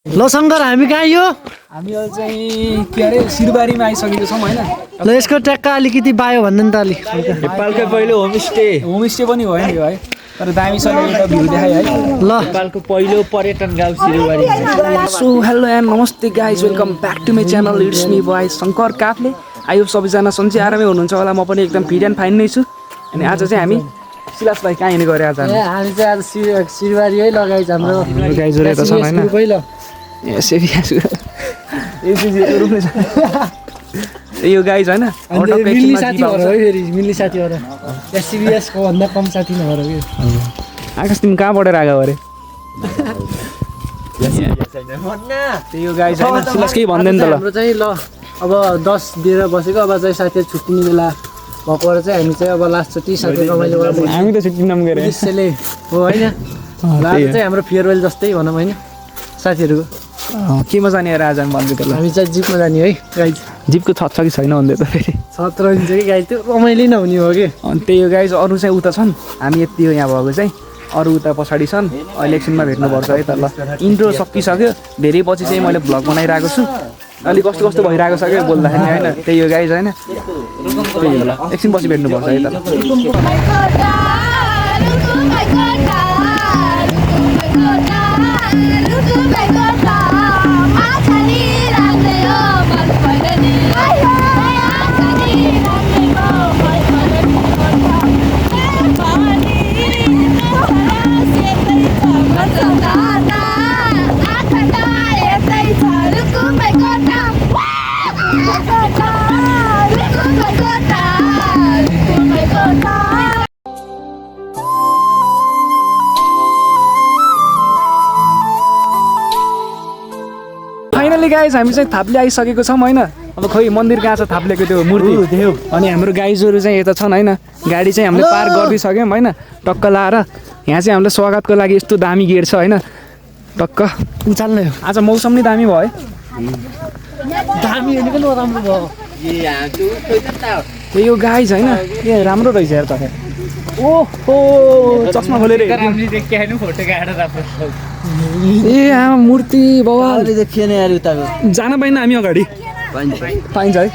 ल शङ्कर हामी कहाँ यो हामी अहिले चाहिँ के अरे सिरबारीमा आइसकेको छौँ होइन। ल यसको ट्याक्का अलिकति बायो भन्नु नि त अलि नेपालकै पहिलो होमस्टे पनि हो नि है, तर दामीसँग एउटा भ्यू देखायो है। ल नेपालको पहिलो पर्यटन गाउँ सिरुवारी। सो हेलो एन्ड नमस्ते guys, welcome back to my channel. It's me boy Shankar Kafle. आयो सबैजना सन्चै आरामै हुनुहुन्छ होला, म पनि एकदम फिट एन्ड फाइन नै छु। अनि आज चाहिँ हामी सिलास भाइ कहाँ हिँड्ने गरे आज हामी चाहिँ आज सिरबारी है लगाइज हाम्रो गाइजहरू यता छन् होइन। पहिलो यो गाइज होइन मिल्ने साथीहरू है, फेरि मिल्ने साथीहरू एससिबिएसको भन्दा कम साथी नभएर कि आकाश तिमी कहाँ पढेर आएको अरे? त्यही हो गाइज होइन, सिलास केही भन्दैन त ल। हाम्रो चाहिँ ल अब 10 दिएर बसेको, अब चाहिँ साथीहरू छुट्टिने बेला भएको भएर चाहिँ हामी चाहिँ अब लास्टचोटि साथी रमाइलोबाट हामी त छुट्टिनौँ के अरे त्यसैले हो होइन। ल आज चाहिँ हाम्रो फेयरवेल जस्तै भनौँ होइन साथीहरूको। केमा जाने अरे आज हामी भन्दै त ल। हामी चाहिँ जिपमा जाने है गाइज। जिपको छत छ कि छैन भन्दै त फेरि छत रहन्छ कि गाइज, त्यो रमाइलो नहुने हो कि। अनि त्यही हो गाइज, अरू चाहिँ उता छन्, हामी यति हो यहाँ भएको चाहिँ, अरू उता पछाडि छन्। अहिले एकछिनमा भेट्नुपर्छ है त ल। इन्ट्रो सकिसक्यो, धेरै पछि चाहिँ मैले भ्लग बनाइरहेको छु। अलिक कस्तो कस्तो भइरहेको छ क्या बोल्दाखेरि होइन। त्यही हो गाइज होइन, त्यही हो ल, एकछिन पछि भेट्नुपर्छ है त ल। फाइनली गाइज हामी चाहिँ थाप्ले आइसकेको छौँ होइन। अब खोइ मन्दिर कहाँ छ थाप्लेको त्यो मूर्ति देऊ। अनि हाम्रो गाइजहरू चाहिँ यता छन् होइन। गाडी चाहिँ हामीले पार्क गरिदिइसक्यौँ होइन, टक्क लाएर। यहाँ चाहिँ हामीले स्वागतको लागि यस्तो दामी गेट छ होइन, टक्क उचाल्ने हो। आज मौसम नै दामी भयो है, दामी होइन पनि राम्रो भयो। त्यही हो गाइज होइन। ए राम्रो रहेछ यार त। ओहो चस्मा खोलेर ए आमा मूर्ति बवाल देखिएन यार उताको। जान पाइन हामी अगाडि पाइन्छ है।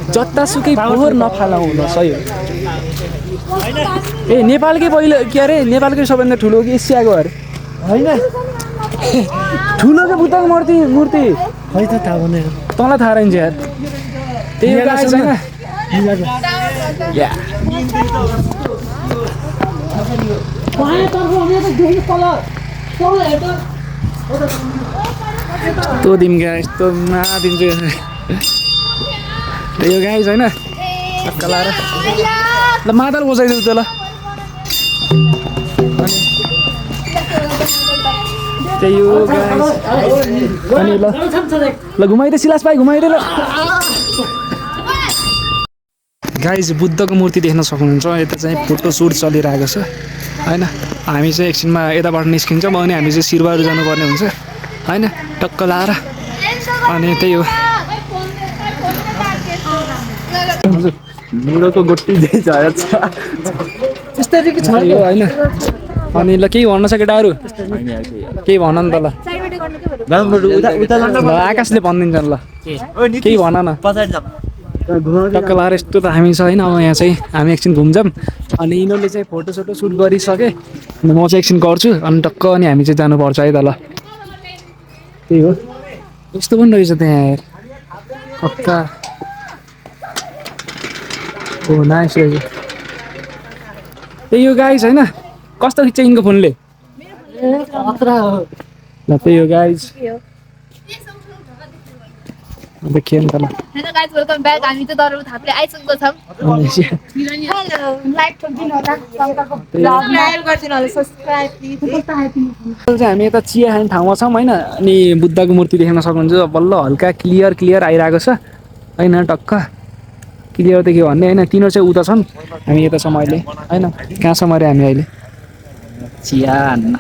जतासुकै फोहोर नफालाउ न, सही हो। ए नेपालकै पहिलो के अरे, नेपालकै सबैभन्दा ठुलो कि एसियाको अरे होइन ठुलो के बुद्धको मूर्ति खै त थाहा भनेर तँलाई थाहा रहन्छ यार। त्यही हो गाइज होइन। यस्तो दिम क्या, यस्तो नदिन्छु। त्यही हो गाइज होइन, टक्क लाएर ल मादल बजाइदिउ त ल। त्यही हो गाइज अनि ल घुमाइदे सिलास भाइ, घुमाइदे ल। गाइज बुद्धको मूर्ति देख्न सक्नुहुन्छ, यता चाहिँ फोटो सुट चलिरहेको छ होइन। हामी चाहिँ एकछिनमा यताबाट निस्किन्छौँ अनि हामी चाहिँ सिरबारी जानुपर्ने हुन्छ होइन, टक्क लाएर। अनि त्यही हो बुढोको गोटी त्यस्तै कि छ होइन। अनि ल केही भन्न छ केटाहरू, केही भन नि त ल। ल आकाशले भनिदिन्छ ल, केही भन न। टक्क लाएर यस्तो त हामी छ होइन। अब यहाँ चाहिँ हामी एकछिन घुम्छौँ अनि यिनीहरूले चाहिँ फोटोसोटो सुट गरिसके अनि म चाहिँ एकछिन गर्छु अनि टक्क अनि हामी चाहिँ जानुपर्छ है त ल। त्यही हो, यस्तो पनि रहेछ त्यहाँ यार टक्क। हो नाइस रहेछ। त्यही हो गाइज होइन, कस्तो खिच्छ यिनको फोनले ल। त्यही हो गाइज, देखियो नि त ल। Hello guys, welcome back. हामी चाहिँ दरबार थाप्ले आइसकेको छौँ। हेलो लाइक गरिदिनु होला, सब्स्क्राइब गरिदिनु होला, सब्स्क्राइब प्लिज। चाहिँ हामी यता चिया खाने ठाउँमा छौँ होइन। अनि बुद्धको मूर्ति देख्न सक्नुहुन्छ, बल्ल हल्का क्लियर आइरहेको छ होइन, टक्क क्लियर देख्यो भन्ने होइन। तिनीहरू चाहिँ उता छन्, हामी यता छौँ अहिले होइन। कहाँसम्म अरे हामी अहिले चिया हान्न।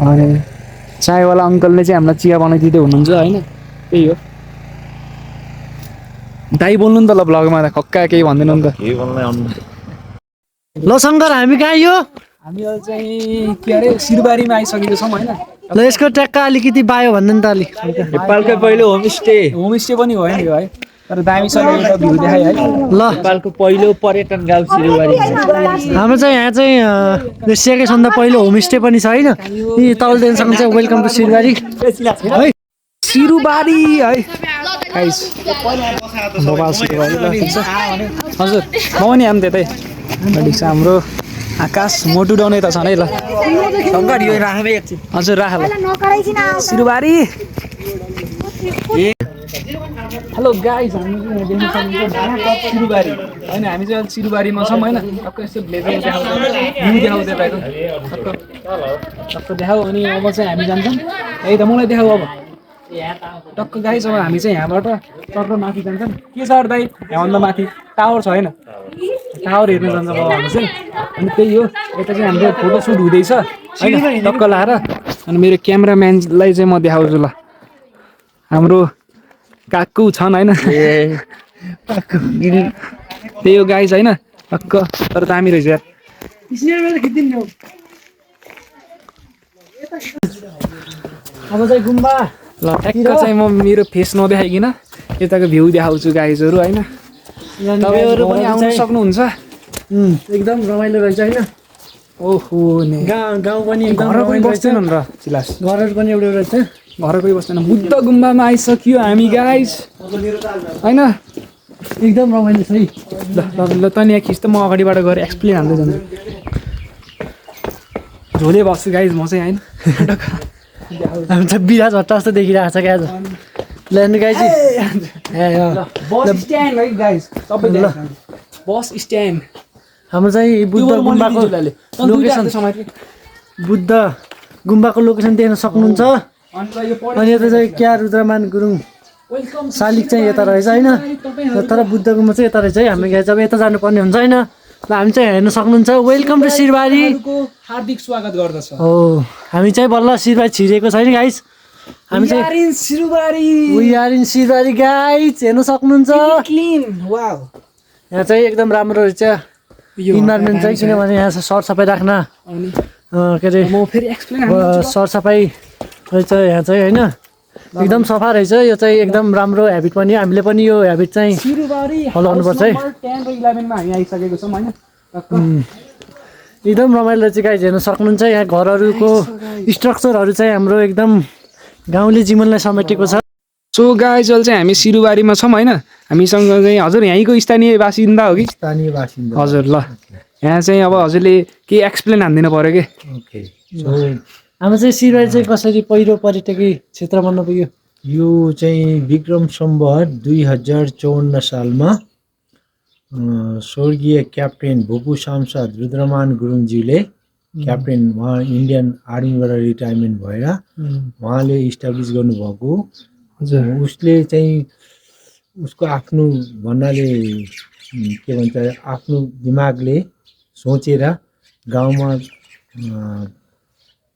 अनि चायवाला अङ्कलले चाहिँ हामीलाई चिया बनाइदिँदै हुनुहुन्छ होइन। त्यही हो दाइ बोल्नु नि त ल भ्लगमा त, खक्का केही भन्दैन नि त। ल शङ्कर हामी कहाँ यो हामीहरू चाहिँ के अरे सिरुबारीमा आइसकेको छौँ होइन ल यसको ट्याक्क अलिकति बायो भन्नु नि त अलिक नेपालकै पहिलो होमस्टे होमस्टे पनि भयो नि यो है तर दामीसँग एउटा भ्यू देखाएँ है ल नेपालको पहिलो पर्यटन गाउँ सिरुबारी हाम्रो चाहिँ यहाँ चाहिँ एसियाकै सबभन्दा पहिलो होमस्टे पनि छ होइन यी तलदेखिसम्म चाहिँ वेलकम टु सिरुबारी है सिरुबारी है गाइस बबाल सिरुबारी ल ठिक छ हजुर म पनि आऊँ त्यतै ल ठिक छ हाम्रो आकाश मोटु डाउने त छ नै ल शङ्कर यो राखमै एकछिन हजुर राख ल सिरुबारी हेलो गाइस हामी देख्न सक्नुहुन्छ सिरुबारी होइन हामी चाहिँ अहिले सिरुबारीमा छौँ होइन टक्क यस्तो भ्यू देखाउँछ तपाईँको टक्क देखाऊ अनि अब चाहिँ हामी जान्छौँ है त मलाई देखाऊ अब टक्क गाइस अब हामी चाहिँ यहाँबाट टक्क माथि जान्छौँ के छ अरे दाइ यहाँभन्दा माथि टावर छ होइन टावर हेर्न जान्छ अब हामी चाहिँ अनि त्यही हो यता चाहिँ हाम्रो फोटो सुट हुँदैछ होइन टक्क लाएर अनि मेरो क्यामेराम्यानलाई चाहिँ म देखाउँछु ल हाम्रो काकु छन् होइन त्यही हो गाइस होइन टक्क तर दामी रहेछ यार अब चाहिँ गुम्बा ल ठ्याक्क चाहिँ म मेरो फेस नदेखाइकन यताको भ्यू देखाउँछु गाइजहरू होइन तपाईँहरू पनि आउनु सक्नुहुन्छ एकदम रमाइलो रहेछ होइन ओहो नि गाउँ पनि एकदम घर पनि रमाइलो रहेछ बस्दैनन् र चिलास घरहरू पनि एउटै रहेछ घर कोही बस्दैन बुद्ध गुम्बामा आइसक्यो हामी गाइस होइन एकदम रमाइलो छ है ल ल ल तँ यहाँ खिच त म अगाडिबाट गएर एक्सप्लेन हाल्दै जान्छु झोले बस्छु गाइस म चाहिँ होइन हामी त बिराज भट्ट जस्तो देखिरहेको छ क्या आज ल्यान्ड गाई बस स्ट्यान्ड है गाइस तपाईँ ल बस स्ट्यान्ड हाम्रो चाहिँ बुद्ध गुम्बाको लोकेसन बुद्ध गुम्बाको लोकेसन देख्न सक्नुहुन्छ अनि यता चाहिँ क्या रुद्रमान गुरुङ शालिग चाहिँ यता रहेछ होइन तर बुद्ध गुम्बा चाहिँ यता रहेछ है हाम्रो यहाँ चाहिँ यता जानुपर्ने हुन्छ होइन ल हामी चाहिँ हेर्न सक्नुहुन्छ वेलकम टु सिरुबारी हार्दिक स्वागत गर्दछ हो हामी चाहिँ बल्ल सिरुबारी छिरेको छैन गाइस हामी चाहिँ Sirubari we are in Sirubari guys हेर्न सक्नुहुन्छ क्लिन वाउ यहाँ चाहिँ एकदम राम्रो रहेछ इन्भाइरोमेन्ट चाहिँ किनभने यहाँ सरसफाइ राख्न अनि के अरे म फेरि एक्सप्लेन सरसफाइ रहेछ यहाँ चाहिँ होइन एकदम सफा रहेछ यो चाहिँ एकदम राम्रो हेबिट पनि हामीले पनि यो हेबिट चाहिँ सिरुबारी फलो गर्नुपर्छ है 10 र 11 मा हामी आइसकेको छौँ होइन एकदम रमाइलो चाहिँ गाइस हेर्न सक्नुहुन्छ यहाँ घरहरूको स्ट्रक्चरहरू चाहिँ हाम्रो एकदम गाउँले जीवनलाई समेटेको छ सो गाइस अहिले चाहिँ हामी सिरुबारीमा छौँ होइन हामीसँग चाहिँ हजुर यहीँको स्थानीय बासिन्दा हो कि स्थानीय बासिन्दा हजुर ल यहाँ चाहिँ अब हजुरले केही एक्सप्लेन हानिदिनु पऱ्यो कि ओके हाम्रो चाहिँ सिरुबारी चाहिँ कसरी पहिलो पर्यटकीय क्षेत्र बन्न पुग्यो यो चाहिँ विक्रम सम्वत 2054 सालमा स्वर्गीय क्याप्टेन भुपु सांसद रुद्रमान गुरुङज्यूले क्याप्टेन उहाँ इन्डियन आर्मीबाट रिटायरमेन्ट भएर उहाँले इस्टाब्लिस गर्नुभएको उसले चाहिँ उसको आफ्नो भन्नाले के भन्छ आफ्नो दिमागले सोचेर गाउँमा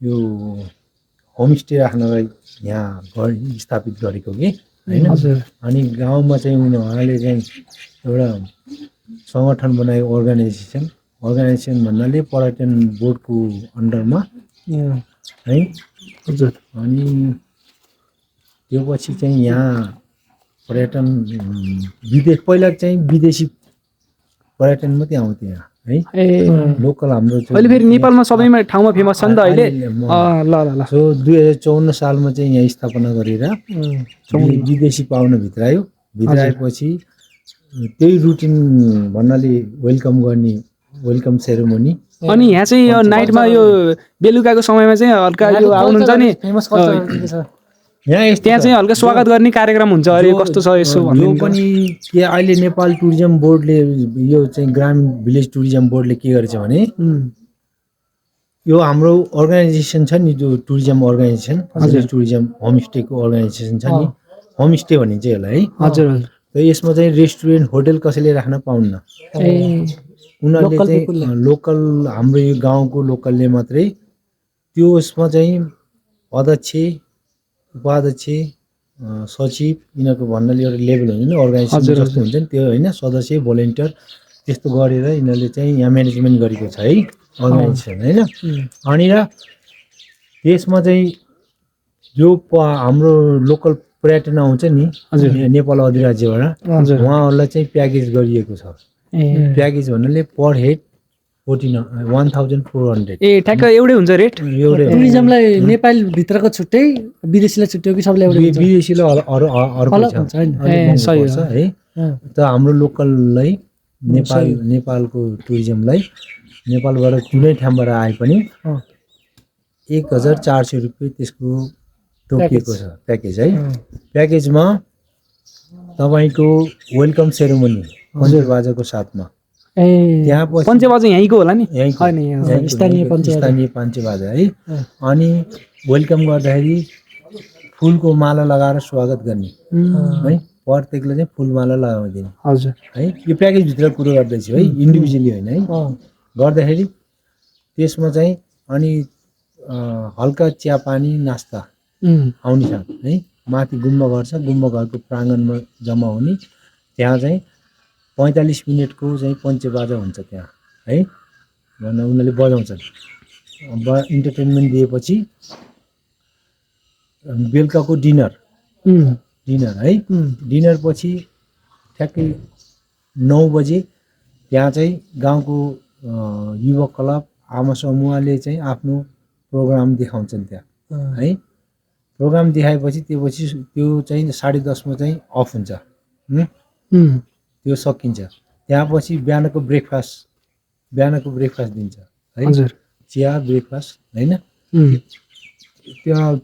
यो होमस्टे राख्नलाई यहाँ घर स्थापित गरेको कि होइन अनि गाउँमा चाहिँ उहाँले चाहिँ एउटा सङ्गठन बनायो अर्गनाइजेसन भन्नाले पर्यटन बोर्डको अन्डरमा है हजुर अनि त्यो पछि चाहिँ यहाँ पर्यटन पहिला चाहिँ विदेशी पर्यटन मात्रै आउँथ्यो यहाँ है लोकल हाम्रो अहिले फेरि नेपालमा सबैमा ठाउँमा फेमस छ नि त अहिले ल ल ल सो 2054 सालमा चाहिँ यहाँ स्थापना गरेर विदेशी पाहुना भित्र आएपछि त्यही रुटिन भन्नाले वेलकम गर्ने वेलकम सेरेमोनी अनि यहाँ चाहिँ यो नाइटमा यो बेलुकाको समयमा चाहिँ हल्का यो आउनुहुन्छ नि त्यहाँ चाहिँ हल्का स्वागत गर्ने कार्यक्रम हुन्छ अरे कस्तो छ यसो यो पनि के अहिले नेपाल टुरिज्म बोर्डले यो चाहिँ ग्रामीण भिलेज टुरिज्म बोर्डले के गरेछ भने यो हाम्रो अर्गनाइजेसन छ नि जो टुरिज्म अर्गनाइजेसन टुरिज्म होमस्टेको अर्गनाइजेसन छ नि होमस्टे भनिन्छ यसलाई है हजुर र यसमा चाहिँ रेस्टुरेन्ट होटल कसैले राख्न पाउन्न उनीहरूले चाहिँ लोकल हाम्रो यो गाउँको लोकलले मात्रै त्यो उसमा चाहिँ अध्यक्ष उपाध्यक्ष सचिव यिनीहरूको भन्नाले एउटा लेभल हुन्छ नि अर्गनाइजेसन जस्तो हुन्छ नि त्यो होइन सदस्य भोलिन्टियर त्यस्तो गरेर यिनीहरूले चाहिँ यहाँ म्यानेजमेन्ट गरेको छ है अर्गनाइजेसन होइन। अनि र त्यसमा चाहिँ जो हाम्रो लोकल पर्यटन आउँछ नि नेपाल अधिराज्यबाट उहाँहरूलाई चाहिँ प्याकेज गरिएको छ। प्याकेज भन्नाले पर हेड 14,400। ए ठ्याक्क एउटै हुन्छ रेट? एउटै टुरिज्मलाई नेपाल भित्रको छुट्टै विदेशीलाई छुट्टै हो कि सबलाई एउटै हुन्छ? विदेशीलाई अर्को अलग छ हुन्छ हैन? सही हो। है। त हाम्रो लोकललाई नेपालको टुरिज्मलाई नेपालबाट कुनै ठाउँबाट आए पनि 1,400 रुपियाँ त्यसको तोकिएको छ प्याकेज है। प्याकेजमा तपाईँको वेलकम सेरेमनी पञ्चबाजाको साथमा त्यहाँ पछि पञ्चबाजा यहीँको होला नि? स्थानीय पञ्चबाजा है। अनि वेलकम गर्दाखेरि फुलको माला लगाएर स्वागत गर्ने है। प्रत्येकले चाहिँ फुलमाला लगाइदिने। हजुर है। यो प्याकेजभित्र कुरो गर्दैछु है, इन्डिभिजुअली होइन है। गर्दाखेरि त्यसमा चाहिँ अनि हल्का चिया पानी नास्ता आउने छ है। माथि गुम्बा घर छ, गुम्बा घरको प्राङ्गणमा जम्मा हुने। त्यहाँ चाहिँ 45 मिनटको चाहिँ पञ्चबाजा हुन्छ त्यहाँ है। भनेर उनीहरूले बजाउँछन्। इन्टरटेनमेन्ट दिएपछि बेलुकाको डिनर है। डिनर पछि ठ्याक्कै 9 बजे त्यहाँ चाहिँ गाउँको युवक क्लब आमा समूहले चाहिँ आफ्नो प्रोग्राम देखाउँछन् त्यहाँ है। प्रोग्राम देखाएपछि त्यो चाहिँ 10:30 चाहिँ अफ हुन्छ। त्यो सकिन्छ। त्यहाँ पछि बिहानको ब्रेकफास्ट दिन्छ है। चिया ब्रेकफास्ट होइन।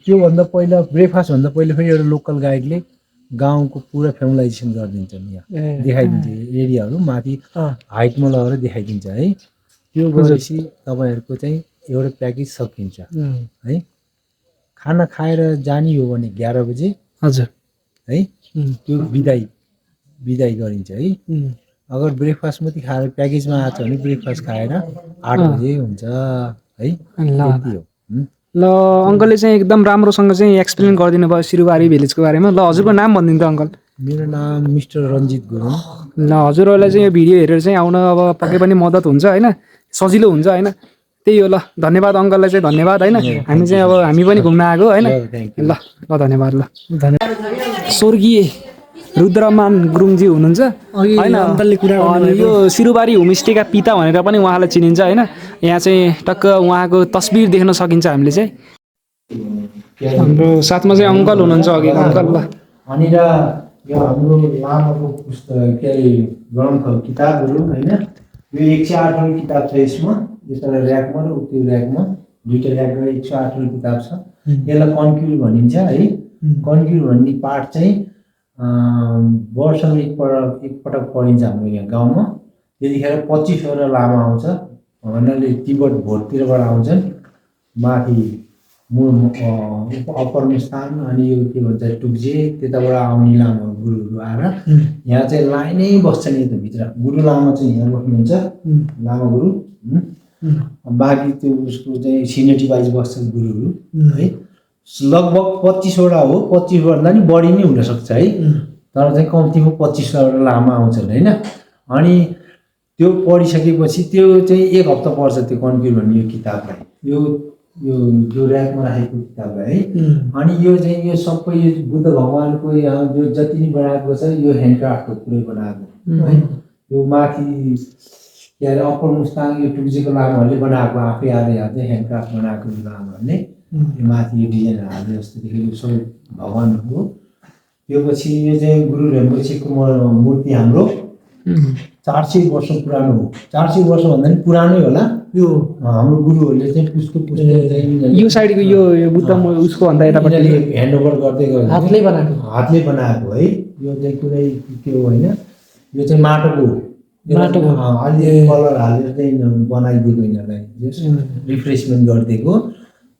त्योभन्दा पहिला ब्रेकफास्टभन्दा पहिला फेरि एउटा लोकल गाइडले गाउँको पुरा फेमलाइजेसन गरिदिन्छन्। यहाँ देखाइदिन्छ एरियाहरू माथि हाइटमा लगेर देखाइदिन्छ है। त्यो गरेपछि तपाईँहरूको चाहिँ एउटा प्याकेज सकिन्छ है। खाना खाएर जाने हो भने 11 बजे हजुर है त्यो बिदाई गरिन्छ है। अगर ब्रेकफास्ट मात्रै खाएर प्याकेजमा आएको छ भने ब्रेकफास्ट खाएर 8 बजे हुन्छ है। त्यति हो। ल अङ्कलले चाहिँ एकदम राम्रोसँग चाहिँ एक्सप्लेन गरिदिनु भयो सिरुबारी भिलेजको बारेमा। ल हजुरको नाम भनिदिनु त अङ्कल? मेरो नाम मिस्टर रञ्जित गुरुङ। ल हजुरहरूलाई चाहिँ यो भिडियो हेरेर चाहिँ आउन अब पक्कै पनि मद्दत हुन्छ होइन, सजिलो हुन्छ होइन। त्यही हो। ल धन्यवाद अङ्कललाई चाहिँ धन्यवाद होइन। हामी चाहिँ अब हामी पनि घुम्न आएको होइन। ल धन्यवाद। ल स्वर्गीय रुद्रमान गुरुङजी हुनुहुन्छ होइन। अनि यो सिरुबारी होमस्टेका पिता भनेर पनि उहाँलाई चिनिन्छ होइन। यहाँ चाहिँ टक्क उहाँको तस्बिर देख्न सकिन्छ हामीले चाहिँ। हाम्रो साथमा चाहिँ अङ्कल हुनुहुन्छ अघि अङ्कल। ल अनि र यो हाम्रो लामाको पुस्तक के ग्रन्थ किताबहरू होइन। यो 108 किताब छ यसमा। एउटा ऱ्याकमा र त्यो ऱ्याकमा दुईटा ऱ्याक गरेर 108 किताब छ। यसलाई कन्क्युर भनिन्छ है। कन्क्युर भन्ने पाठ चाहिँ वर्षमा एकपटक पढिन्छ हाम्रो यहाँ गाउँमा। त्यतिखेर 25वटा लामा आउँछ। भन्नाले तिब्बत भोटतिरबाट आउँछन्। माथि अप्पर स्थान अनि यो के भन्छ टुक्जे त्यताबाट आउने लामा गुरुहरू आएर यहाँ चाहिँ लाइनै बस्छन्। यता भित्र गुरु लामा चाहिँ यहाँ बस्नुहुन्छ, लामा गुरु। बाँकी त्यो उसको चाहिँ सिनियरिटी वाइज बस्छन् गुरुहरू है। लगभग 25वटा हो। 25भन्दा नि बढी नै हुनसक्छ है। तर चाहिँ कम्तीमा 25वटा लामा आउँछन् होइन। अनि त्यो पढिसकेपछि त्यो चाहिँ 1 हप्ता पर्छ त्यो कन्क्युर भन्ने यो किताबलाई। यो जो ऱ्याकमा राखेको किताबलाई है। अनि यो चाहिँ यो सबै यो बुद्ध भगवानको यहाँ जो जति नि बनाएको छ यो ह्यान्डक्राफ्टको पुरै बनाएको है। यो माथि के अरे अप्पर मुस्ताङ यो टुक्जेको लामाहरूले बनाएको आफै आधै ह्यान्डक्राफ्ट बनाएको लामाहरूले यो माथि यो डिजाइन हाल्ने जस्तो देखेको सबै भगवान्हरू हो। त्यो पछि यो चाहिँ गुरु रेम्बोछेको मूर्ति हाम्रो 400 वर्ष पुरानो हो। 400 वर्ष भन्दा नि पुरानै होला। यो हाम्रो गुरुहरूले चाहिँ पुस्तक चाहिँ यो साइडको यो बुद्ध उसको भन्दा यतापट्टि ह्यान्डओभर गर्दै गयो। हातले बनाएको है। यो चाहिँ कुनै के हो होइन। यो चाहिँ माटोको अलि कलर हालेर चाहिँ बनाइदिएको यिनीहरूलाई रिफ्रेसमेन्ट गरिदिएको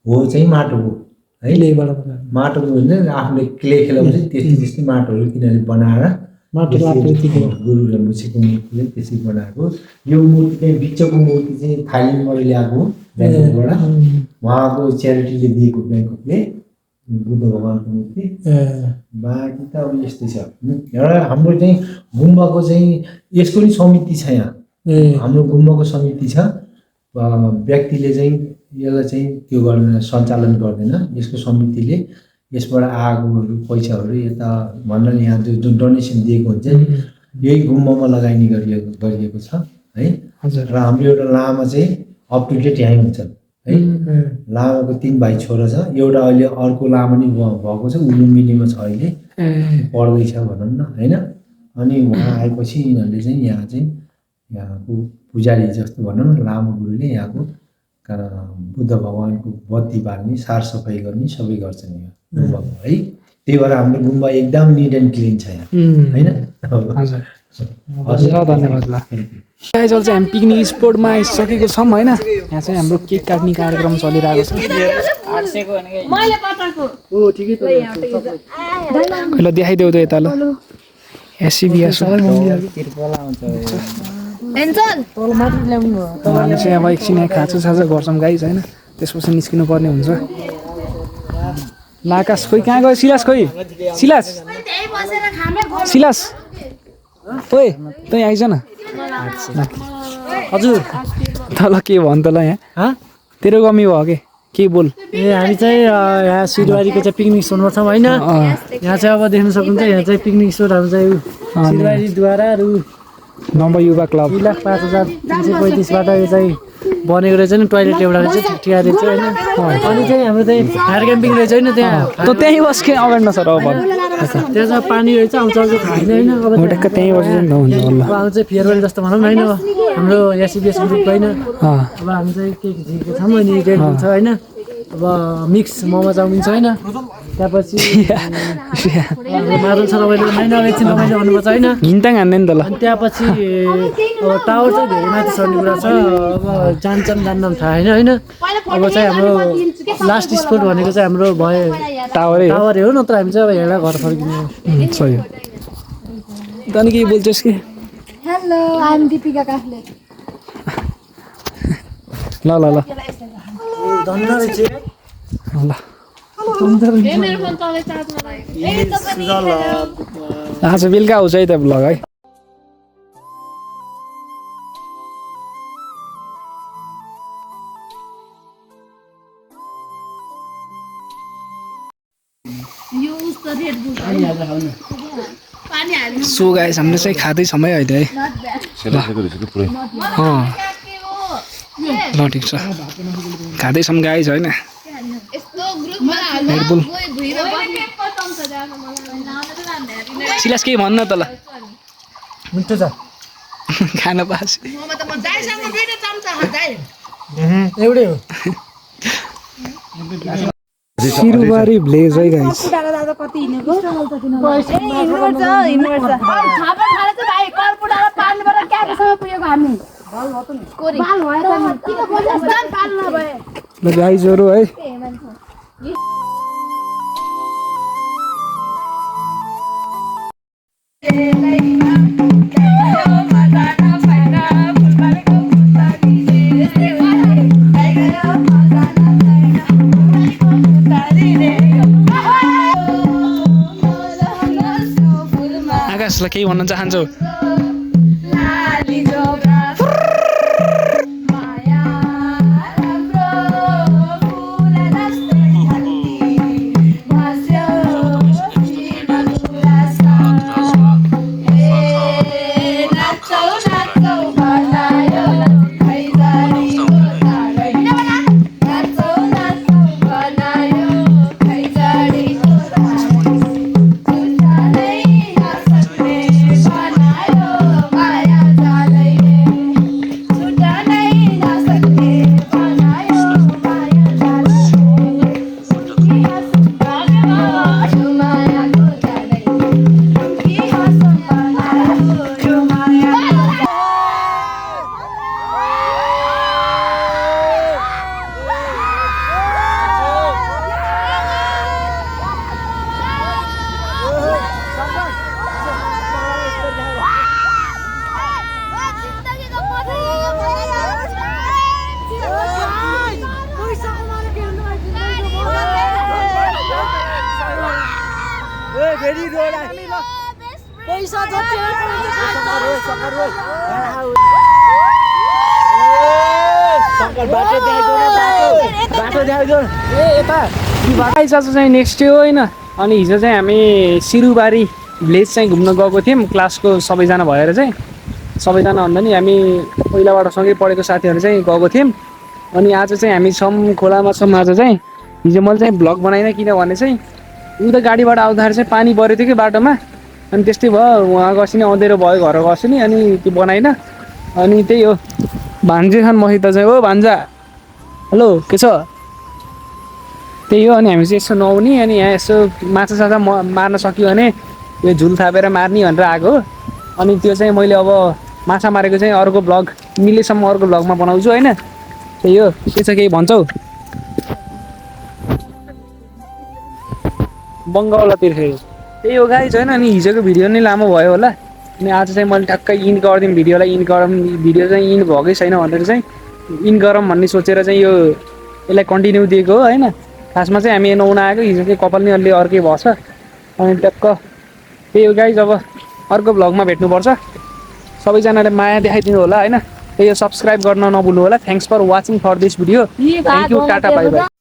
हो चाहिँ माटोको है। माटोको होइन आफूले क्ले खेलाउँछ त्यस्तै माटोहरू किनभने बनाएर गुरु रेम्बोछेको मूर्तिले त्यसरी बनाएको। यो मूर्ति चाहिँ बिचको मूर्ति चाहिँ थाइल्यान्डबाट ल्याएको हो ब्याङ्ककबाट। उहाँको च्यारिटीले दिएको ब्याङ्ककले बुद्ध भगवानको मूर्ति। बाँकी त अब यस्तै छ। एउटा हाम्रो चाहिँ गुम्बाको चाहिँ यसको नि समिति छ यहाँ। हाम्रो गुम्बाको समिति छ। व्यक्तिले चाहिँ यसलाई चाहिँ त्यो गर्न सञ्चालन गर्दैन। यसको समितिले यसबाट आएकोहरू पैसाहरू यता भन्नाले यहाँ जुन डोनेसन दिएको हुन्छ नि यही गुम्बामा लगाइने गरिएको छ है। र हाम्रो एउटा लामा चाहिँ अप टु डेट यहीँ हुन्छन् है। लामाको 3 भाइ छोरा छ, एउटा अहिले अर्को लामा नि भएको छ, लुम्बिनीमा छ अहिले, पढ्दैछ भनौँ न होइन। अनि उहाँ आएपछि यिनीहरूले चाहिँ यहाँ चाहिँ यहाँको पुजारी जस्तो भनौँ न लामा गुरुले यहाँको बुद्ध भगवानको बत्ती बाल्ने सरसफाइ गर्ने सबै गर्छन् यो गुम्बाको है। त्यही भएर हाम्रो गुम्बा एकदम निट एन्ड क्लिन छ यहाँ होइन। धन्यवाद ल। गाइज अहिले चाहिँ हामी पिकनिक स्पोटमा आइसकेको छौँ होइन। यहाँ चाहिँ हाम्रो केक काट्ने कार्यक्रम चलिरहेको छ। ल देखाइदेऊ त यता ल। एसिबिएस चाहिँ अब एकछिन यहाँ खाँचो साँचो गर्छौँ गाइज होइन। त्यसपछि निस्किनु पर्ने हुन्छ। ल आकाश खोइ कहाँ गयो? सिलास खोइ? सिलास ओए तँ आइज न। हजुर तल के भन् त ल यहाँ तेरो कमी भयो के बोल। हामी चाहिँ यहाँ सिरबारीको चाहिँ पिकनिक स्पोटमा छौँ होइन। यहाँ चाहिँ अब देख्न सक्नुहुन्छ यहाँ चाहिँ पिकनिक स्पोट हाम्रो चाहिँ सिरबारीद्वारा नम्बर युवा क्लब 2,05,335बाट यो चाहिँ बनेको रहेछ नि। टोइलेट एउटा रहेछ ठिया रहेछ होइन। अनि चाहिँ हाम्रो चाहिँ फायर क्याम्पिङ रहेछ होइन। त्यहाँ त त्यहीँ बस के अगाडि न सर अब त्यहाँ चाहिँ पानी रहेछ आउँछ खाने होइन। अब त्यहीँ बसेर हुन्छ अब आउँछ फेयरवेल जस्तो भनौँ न होइन। हाम्रो एसिबिएस ग्रुप होइन। अब हामी चाहिँ केक झिकेको छौँ अनि रेड बुल छ होइन। अब मिक्स मोमो चाउमिन छ होइन। त्यहाँपछि मारुल छ रमाइलो होइन। अब एकछिन रमाइलो गर्नुपर्छ होइन। घिन्ताङ हान्ने नि त ल। अनि त्यहाँपछि अब टावर चाहिँ धेरै माथि चढ्ने कुरा छ। अब जान्छन् जान्दैन थाहा होइन। अब चाहिँ हाम्रो लास्ट स्पोट भनेको चाहिँ हाम्रो भयो टावरै हो। नत्र हामी चाहिँ अब हेर्दा घर फर्किने सही हो। तँ केही बोल्छस् कि? Hello I am Deepika Kafle. ल ल ल ल आज बेलुका आउँछ है त ब्लग है। सो गाइस हामीले चाहिँ खाँदैछौँ है अहिले है। ल ठिक छ खाँदैछौँ गाइस होइन। रेडबुल सिलास केही भन्न त ल। मिठो छ खान पास एउटै हो। सिरुबारी भिलेज है गाइस। ल गाइजहरू है आकाशलाई केही भन्न चाहन्छौ? पैसा जति आज चाहिँ नेक्स्ट डे हो होइन अनि हिजो चाहिँ हामी सिरुबारी भिलेज चाहिँ घुम्न गएको थियौँ क्लासको सबैजना भएर चाहिँ सबैजना भन्दा नि हामी पहिलाबाट सँगै पढेको साथीहरू चाहिँ गएको थियौँ अनि आज चाहिँ हामी छौँ खोलामा छौँ आज चाहिँ हिजो मैले चाहिँ भ्लग बनाइनँ किनभने चाहिँ उता गाडीबाट आउँदाखेरि चाहिँ पानी परेको थियो कि बाटोमा अनि त्यस्तै भयो उहाँ गएपछि नि अँधेरो भयो घर गएछु नि अनि त्यो बनाइनँ अनि त्यही हो भान्जे खान मसित चाहिँ हो भान्जा हेलो के छ त्यही हो अनि हामी चाहिँ यसो नआउने अनि यहाँ यसो माछा साछा मार्न सक्यो भने यो झुल थापेर मार्ने भनेर आएको हो अनि त्यो चाहिँ मैले अब माछा मारेको चाहिँ अर्को भ्लग मिलेसम्म अर्को भ्लगमा बनाउँछु होइन त्यही हो के छ केही भन्छौ बङ्गालतिर फेरि त्यही हो गाइज होइन अनि हिजोको भिडियो नै लामो भयो होला अनि आज चाहिँ मैले ठ्याक्कै इन गरिदिउँ भिडियोलाई इन गरौँ भिडियो चाहिँ इन भएकै छैन भनेर चाहिँ इन गरौँ भन्ने सोचेर चाहिँ यो यसलाई कन्टिन्यू दिएको हो होइन खासमा चाहिँ हामी नुहाउन आएको हिजो चाहिँ कपाल नि अलि अर्कै भएछ अनि ट्याक्क त्यही हो गाइज अब अर्को भ्लगमा भेट्नुपर्छ सबैजनाले माया देखाइदिनु होला होइन त्यही हो सब्सक्राइब गर्न नभुल्नु होला thanks for watching for this video thank you tata bye by